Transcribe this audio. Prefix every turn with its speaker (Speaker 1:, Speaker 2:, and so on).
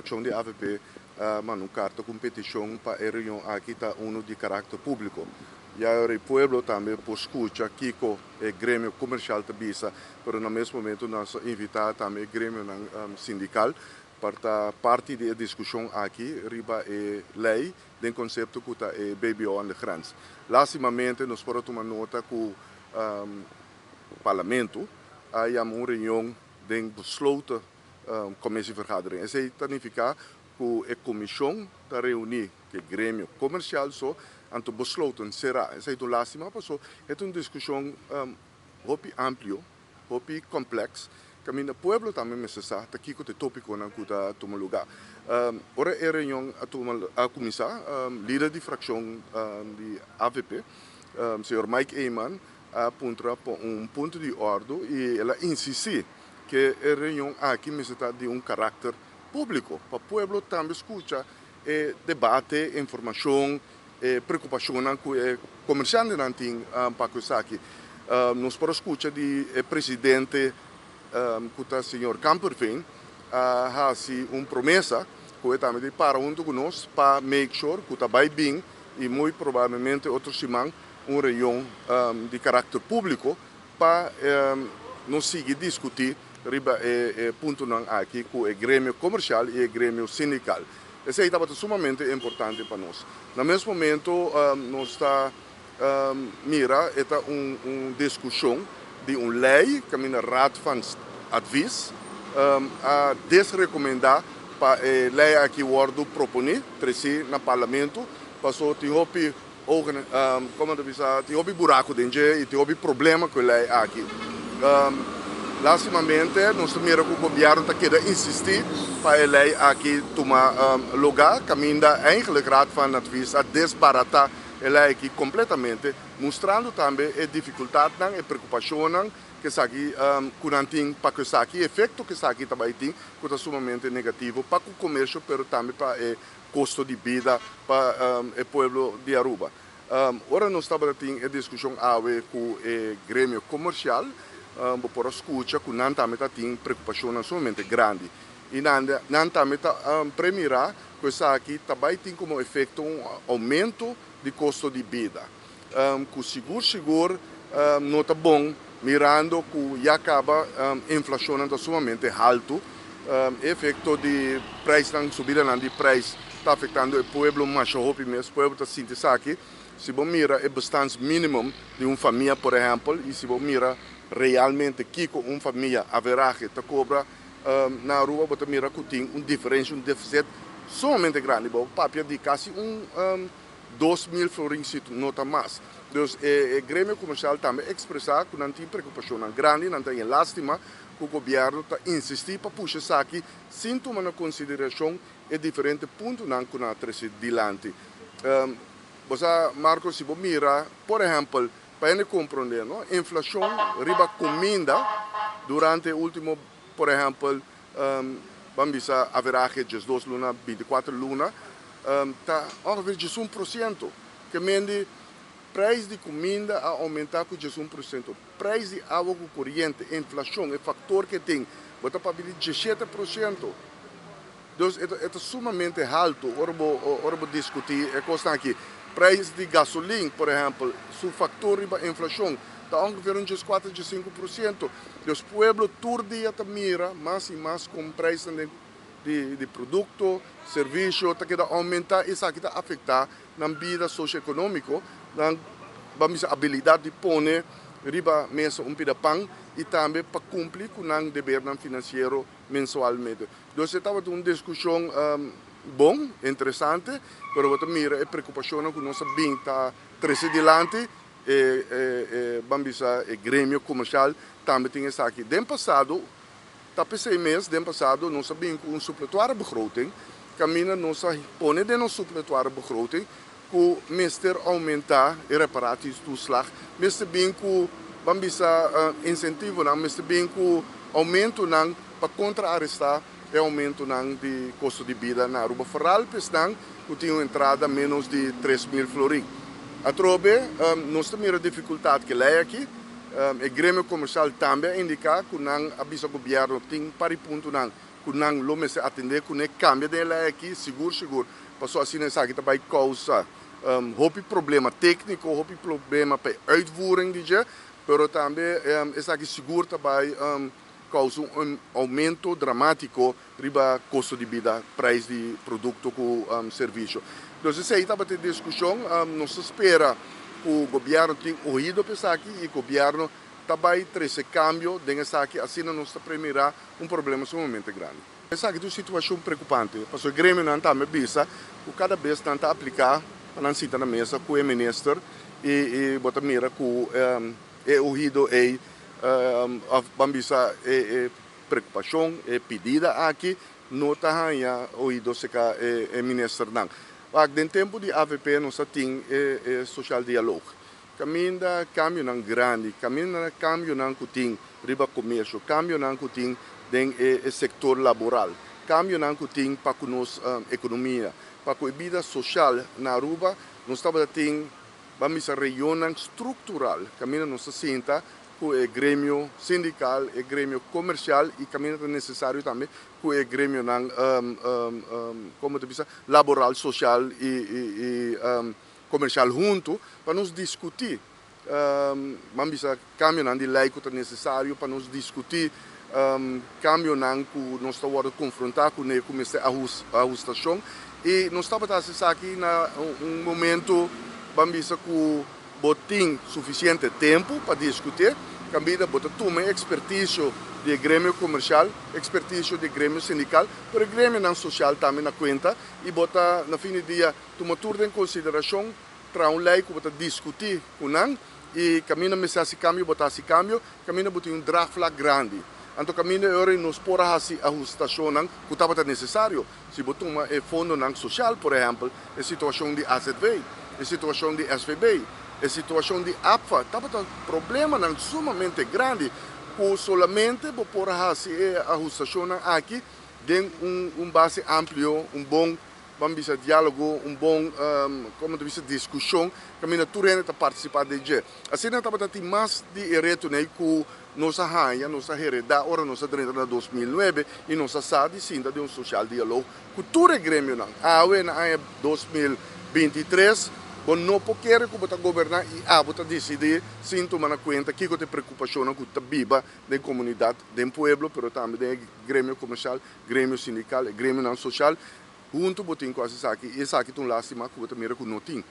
Speaker 1: Fraccion di avp a manda un carta cu un peticion pa e reunion aki ta uno di caracter publico. Ya ora e pueblo tambe por scucha kico e gremio comercial ta bisa, pero na mes momento nos a invita tambe e gremionan sindical pa ta parti di e discusion aki riba e ley den concepto cu ta e BBO aan de grens. Lastimamente nos por a tuma nota cu Parlamento a yama un reunion den besloten commissievergadering. Esey ta nifica cu e comision ta reuni cu e gremio comercial so, anto besloten cera. Esey ta un lastima paso e ta un discusion hopi amplio, hopi complex, caminda pueblo tambe mester sa ta kico ta e topiconan cu ta tuma lugar. Ora e reunion a tuma a cuminsa, lider di fraccion di avp, señor Mike Eman, a puntra pa un punto di ordo y el a insisti cu e reunion aki mester ta di un caracter publico, pa pueblo tambe scucha e debate, informacion, e preocupacionnan cu e comerciantenan tin pa cu esaki. Nos por a scucha di e presidente cu ta señor Kamperveen a haci un promesa cu e tambe ta para hunto cu nos pa make sure cu ta bay bin y muy probablemente otro siman un reunion di caracter publico pa nos sigui discuti riba e puntonan aki cu e gremio comercial y e gremio sindical. Esey tabata sumamente importante pa nos. Na mes momento nos ta mira e ta un discusion di un ley caminda Raad van Advies a desrecomenda pa e ley aki wordo proponi, treci na Parlamento, paso tin hopi ogen, como ta bisa, tin hopi buraco den dje y tin hopi problema cu e ley aki. Lastimamente nos ta mira cu gobierno ta keda insisti pa e ley aki tuma lugar, caminda eigenlijk Raad van Advies a desbarata e ley aki completamente, mustrando tambe e dificultadnan, e preocupacionnan cu esaki cu nan tin pa cu esaki, e efecto cu esaki ta bay tin cu ta sumamente negativo pa cu comercio pero tambe pa e costo di bida pa e pueblo di Aruba. Ora nos tabata tin e discusion awe cu e gremio comercial, bo por a scucha cu nan tambe ta tin preocupacionnan sumamente grandi y nan tambe ta premira cu esaki ta bay tin como efecto un aumento di costo di bida, cu sigur sigur no ta bon mirando cu ya caba inflacionnan ta sumamente halto. E efecto di prijsnan, subidanan di prijs ta afectando e pueblo masha hopi mes. Pueblo ta sinti esaki. Si bo mira e bestaansminimum di un famia por ehempel y si bo mira realmente kico un famia averahe ta cobra na Aruba, bo ta mira cu tin un diferencia, un deficit sumamente grandi. Bo papia di casi un 2000 florin si no ta mas. Dus e gremio comercial tambe expresa cu nan tin preocupacionnan grandi, nan ta lastima cu gobierno ta insisti pa pusha esaki sin tuma na consideracion e diferente puntonan cu nan a trece dilanti. Bo sa, Marco, si bo mira, por ehempel, pa hende comprende, no? Inflacion riba cuminda durante e ultimo, por ehempel, ban bisa averahe 12 luna, 24 luna, ta ongeveer 11%. Kiermen prijs di cuminda a aumenta cu 11%. Prijs di awa cu coriente, inflacion, e factor cu tin, bo ta papia di 17%. Dus e ta sumamente halto ora bo discuti e cos aki. Prijs di gasolin, por ehempel, su factor riba inflacion ta ongeveer un 4, 5%. Dus pueblo tur dia ta mira mas y mas cu prijs di producto, servicio, ta keda aumenta y esaki ta afecta nan bida socioeconomico, nan ban bisa habilidad di pone riba mesa un pida pan y tambe pa cumpli cu nan debernan financiero mensualmente. Dus tabata un discusion bon, interesante, pero bo ta mira e preocupacion cu nos a bin ta trece dilanti e ban bisa e gremio comercial tambe tin esaki. Den pasado, ta p'esey mes, den pasado nos a bin cu un suppletoire begroting, caminda nos a pone den un suppletoire begroting cu mester aumenta e reparatietoeslag, mester bin cu ban bisa incentivonan, mester bin cu aumentonan pa contraaresta e aumentonan di costo di bida na Aruba. Vooral pa esnan cu tin un entrada menos di 3000 florin. Atrobe, nos ta mira dificultad cu ley aki, e gremio comercial tambe a indica cu nan a bisa gobierno tin par di puntonan. ku nan lo mester atendé kuné, kambia den e lei aki sigur sigur, pasobra asina esaki ta bai kousa hopi problema tékniko, hopi problema pa e uitvoering di dje, pero tambe esaki sigur ta bai kousa un oumento dramátiko riba kosto di bida, prijs di produkto ku servisio. Dus esei tabata e diskushon. Nos ta spera ku gobièrnu tin oido pa esaki i gobièrnu ta bai trese kambio den esaki, asina nos ta premirá un problema sumamente grandi. Esaki ta un situashon preokupante, pasobra e gremionan tambe bisa ku kada bes nan ta apliká pa nan sinta na mesa ku e minister i bo ta mira ku e oido ei òf ban bisa e preokupashon, e pidida aki no ta haña oido serka e ministernan. Wak, den tempu di avp nos a tin e social dialoog. Kaminda kambionan grandi, kaminda kambionan ku tin riba komersio, kambionan ku tin den e sektor laboral, kambionan ku tin pa ku nos ekonomia, pa ku e bida sosial na Aruba, nos tabata tin, ban bisa, reunionnan struktural kaminda nos ta sinta ku e gremio sindikal, e gremio komersial i kaminda ta nesesario tambe ku e gremionan, komo ta bisa, laboral, sosial i komersial huntu pa nos diskutí, ban bisa, kambionan di lei ku ta nesesario pa nos diskutí, kambionan ku nos ta wòrdu konfrontá kuné ku mester ahustashon. I nos tabata hasi esaki na un momento, ban bisa, ku bo tin sufisiente tempu pa diskutí, kambida bo ta tuma e ekspertisio di e gremio komersial, ekspertisio di e gremio sindikal, pero e gremionan sosial tambe na kuenta i bo ta na fin di dia tuma tur den konsiderashon, traha un lei ku bo ta diskutí ku nan i kaminda mester hasi kambio bo ta hasi kambio, kaminda bo tin un draagvlak grandi. Anto kaminda e ora ei nos por a hasi ahustashonnan ku tabata nesesario. Si bo tuma e fondonan sosial, por ehèmpel, e situashon di azv, e situashon di svb, e situashon di APFA, tabata problemanan sumamente grandi ku solamente bo por a hasi e ahustashonnan aki den un base amplio, un bon Ban bisa dialogo, un bon, como ta bisa, discusion caminda tur hende ta participa den dje. Asina tabata tin mas di e retonan cu nos a haya, nos a hereda ora nos a drenta na 2009 y nos a sa di sinta den un social dialoog cu tur e gremionan. Awe na aña 2023 bo no por kere cu bo ta goberna y abo ta dicidi sin tuma na cuenta kico ta e preocupacionnan cu ta biba den comunidad, den pueblo, pero tambe den e gremio comercial, gremio sindical, e gremionan social. Hunto bo tin cu haci esaki y esaki ta un lastima cu bo ta mira cu no tin.